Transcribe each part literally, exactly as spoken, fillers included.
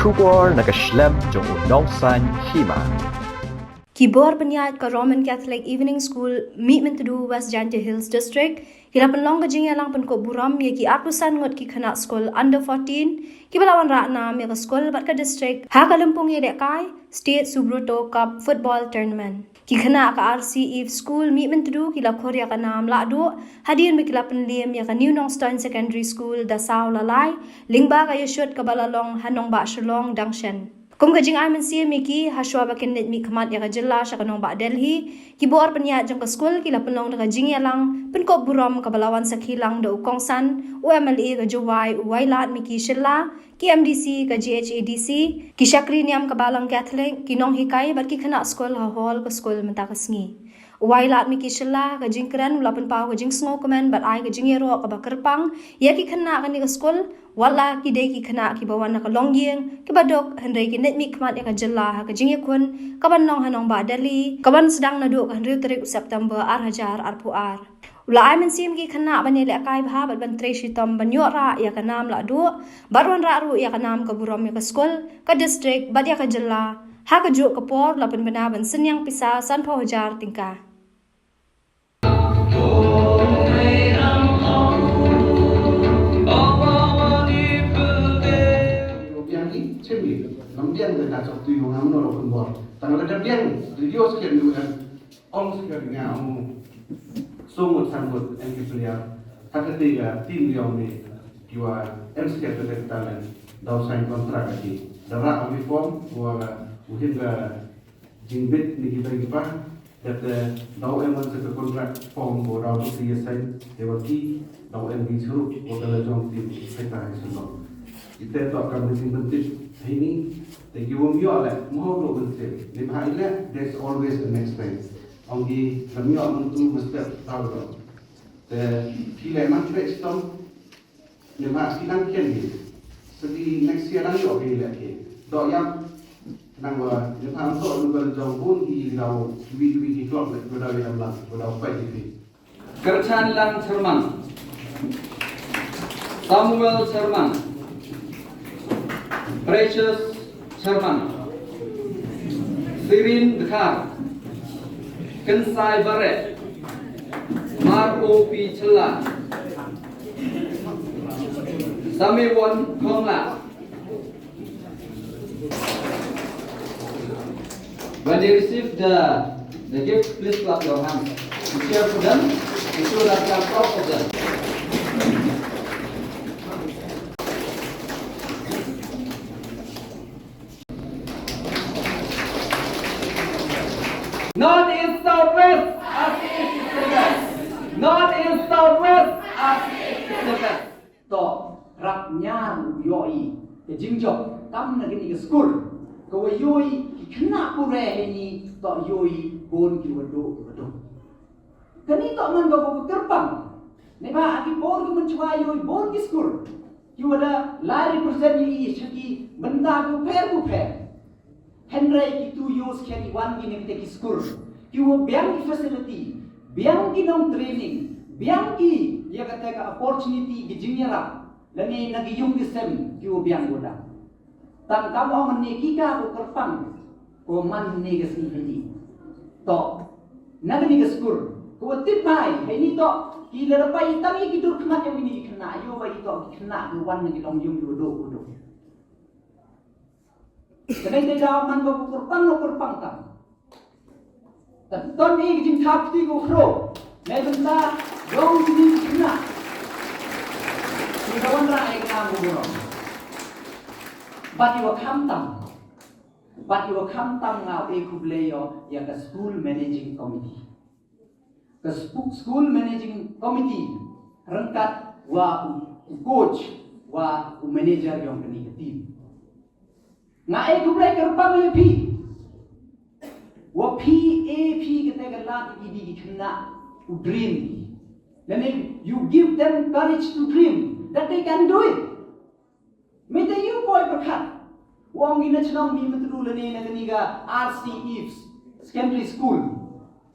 Khubor na ka shlem jong u nongsan hima. Ki bor pynïaid ka Roman Catholic Evening School, Mihmyntdu, West Jaintia Hills District, ki la pynlong ka jingïalang pynkup burom ïa ki arphew san ngut ki khynnah skul under fourteen, ki ba la wanrah nam ïa ka skul bad ka district ha ka lympung ïalehkai State Subroto Cup Football Tournament. Ki khynnah ka R C Eve School, Mihmyntdu, ki la khur ïa ka nam lahduh hadien ba ki la pynliem ïa ka New Nongstoiñ Secondary School da saw la lai lyngba ka ïashut kaba la long ha nongbah Shillong dang shen. Kum ka jingai mynsiem ïa ki, ha shuwa ba kin leit mihkhmat ïa ka jylla sha ka nongbah Delhi, ki bor pynïaid jong ka skul ki la pynlong da ka jingïalang pynkup burom kaba la wan sakhi lang da u kongsan, u M L A ka Jowai, u Wailadmiki Shylla, ki M D C ka G H A D C, ki shakri niam ka Balang Catholic, ki nonghikai bad ki khynnah skul ha hall ka skul mynta ka sngi. U Wailadmiki Shylla, ka jingkren, u la pynpaw ka jingsngewkmen bad ai ka jingïaroh kaba kyrpang ïa ki khynnah kane ka skul, wat la ki dei ki khynnah kiba wan na ka longïing kiba duk, hynrei kin leit mihkhmat ïa ka jylla ha ka jingïakhun kaban long ha nongbah Delhi, kaban sdang naduh ka hynriew tarik u September ar hajar arphew ar. U la ai mynsiem ki khynnah ban ïalehkai bha bad ban trei shitom ban ïoh rah ïa ka nam lahduh bad wanrah ruh ïa ka nam ka burom ïa ka skul, ka district bad ïa ka jylla. Ha kajuh ka por la pynbna ban synñiang pisa sanphew hajar tyngka. Ong skhem nga, ong, song ngut, san ngut, em ki player. Ha katei ka team jong ngi, ki wa em skhem ka talent, daw sign contract ha ki. Da rah uniform, wa u hin ka jingbit na ki bai ki pa, dep te daw em wan sa ka contract form, wa daw tu ki sign, te wa ki, daw em ki shuh, wa ka la jong team, sai ta hai sung. Ite to ka meeting bentik, hai ni, te ki wa ym ïoh leh, mo do bentik. Ni bha i leh, there's always the next time. Ong ki, lam ïoh mynta mesti tahu dong. Te phi leh man phi leh shitom, ne ma phi nang ken hi. Sa ki next year nang ïoh phi leh hi. Doh ïap, nang wa, ne ma ym doh lu ka jong bun hi daw, wi wi ki klok leh, wa daw ïam lang, wa daw pait hi phi. Kyrchan Lang Sherman. Samuel Sherman. Precious Sherman, Sirin Dkhar, Kynsai Bareh, Mar O P Shylla, Samewon Khongla. When they receive the, the gift, please clap your hands. To cheer for them, to show that we are proud of them. North East South West, R C Eve is the best. North East South West, R C Eve is the best. To rap ñiar u ïohi ka jingjop kam na kini ka skur. Ka wa ïohi ki khynnah pure hini to ïohi bun ki wa duh ki wa duh. Kani to man ka wa kyrpang. Ne ba ha ki por ki mynchwa ïohi bun ki skur. Ki wa da la represent i sha ki bynta ki pher ki pher. Hynrei ki tu ïoh skhem i wan ki ne kita ki skur. Ki wa biang ki facility, biang ki nong training, biang ki ïa kata ka opportunity ki jingïarap. Lane na ki yung ki sem ki wa biang wa dang. Tang kam ong ne ki ka ko kyrpang ko man ne ka sngi hini. To na kani ka skur ko wa tip bai hini to ki la dapat i tang i ki dur khmat ïa kini ki khynnah ïoh ba i to ki khynnah ki wan na ki long yung ki wa duh wa duh. Kane te daw man ba ku kyrpang lo kyrpang tam. Tad ton i ki jingthap ti ku khro. Nai bynta jong kini ki khynnah. Ki ka wanrah i ka nam ku burom. Bad i wa kham tam. Bad i wa kham tam nga e khublei ïa ka school managing committee. Ka sp-, school managing committee ryngkat wa u coach wa u manager yong kani ka team. Nga e khublei kyrpang ïa phi. Wa phi e phi kata ka lad ïa ki di ki khynnah u dream. Lane you give them courage to dream that they can do it. Mynta ïa u poi pyrkhat. Wa ong i na chnong mi mynta du lane na kani ka R C Eves Secondary School.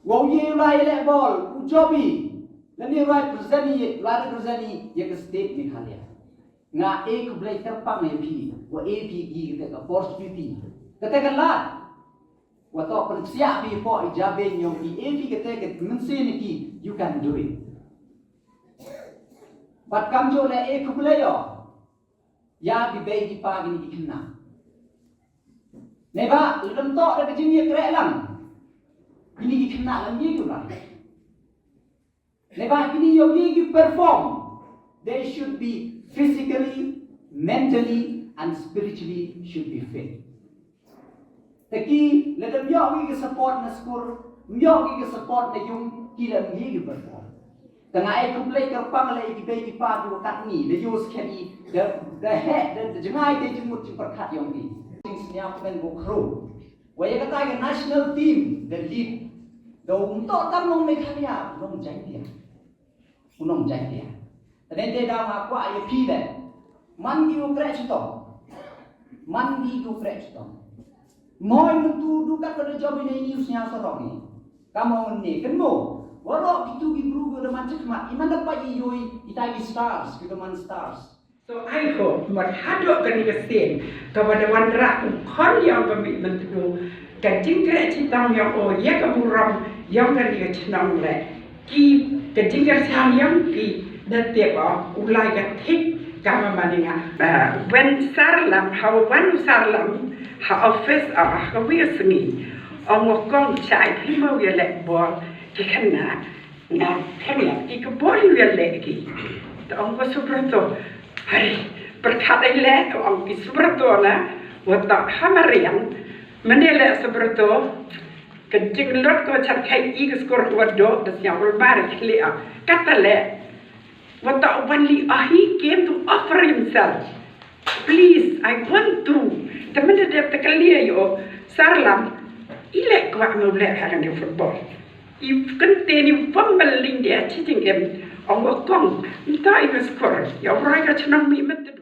Wa u ye u lai leh bol, u job i. Lane u lai represent i, u lai represent i ïa ka state Meghalaya. Nga ai khublei kyrpang ïa phi, wa ai phi ki kata ka opportunity, kata ka lad, wa toh pynpsiah phi hapoh i jabieng yong phi, ai phi kata ka mynsiem ïa ki, you can do it. Bad kam ju leh ai khublei ïa, ïa ki bei ki pa kine ki khynnah. Neba lada ym toh da ka jingïakhreh lang, kine ki khynnah lam ïa ki u rai. Neba kine ïoh ïa ki perform, they should be physically, mentally and spiritually should be fit. Te ki lada ym ïoh ki ka support na skur, ym ïoh ki ka support na yung, ki lam ïa ki perform. Te nga ai khublei kyrpang leh ïa ki bei ki pa ki wa katni, da ïoh skhem i, da, da heh, da, da jngai da jingmut jingpyrkhat yong ki. Jingsngewkmen ko khro. Wa ïa kata ka national team, da lead. Da um toh tang nong Meghalaya, nong Jaintia. U nong Jaintia. Te dei te da nga kwah ïa phi leh. Man ki u kreh chitom. Man ki u kreh chitom. Moi myntu du kat ka da jop ine i news nya sorok ni. Ka mo ne ken mo. Waroh kitu ki bru ki da man chakmat. I man da pa i yoi, ita ki stars, ki da man stars. So I hope, mut haduh kane ka sien, kaba da wanrah u khon yong ka Mihmyntdu, ka jingkreh chitom yong o ïa ka burom yong kane ka chnong leh. Ki, ka jingkyrshan yong ki da tip o u lai ka thik kama mane nga. Ba wan Sarlam, ha wan Sarlam ha office o ha ka wi ka sngi. Ong o kong chai phi mo ïa leh bol ki khynnah. Nga pynlap ki ka bol ïa leh ki. Te ong ko Subrata, hari, pyrkhat ai leh, ong ki Subrata na, wa toh ha mariang, mane leh Subrata, ka jinglut ko charkhai i ka skur wa do, da sñiaw ulbar khlieh, kata leh, wa toh only he came to offer himself. Please, I want to. Te mynta dep te kali ayo, Sarlam, i leh kwah ngi u leh ha kane football. I kynte ni pom bel ling dia chi jingem, ong o kong, mynta i ka skur, ïa u rai ka chnong Mihmyntdu.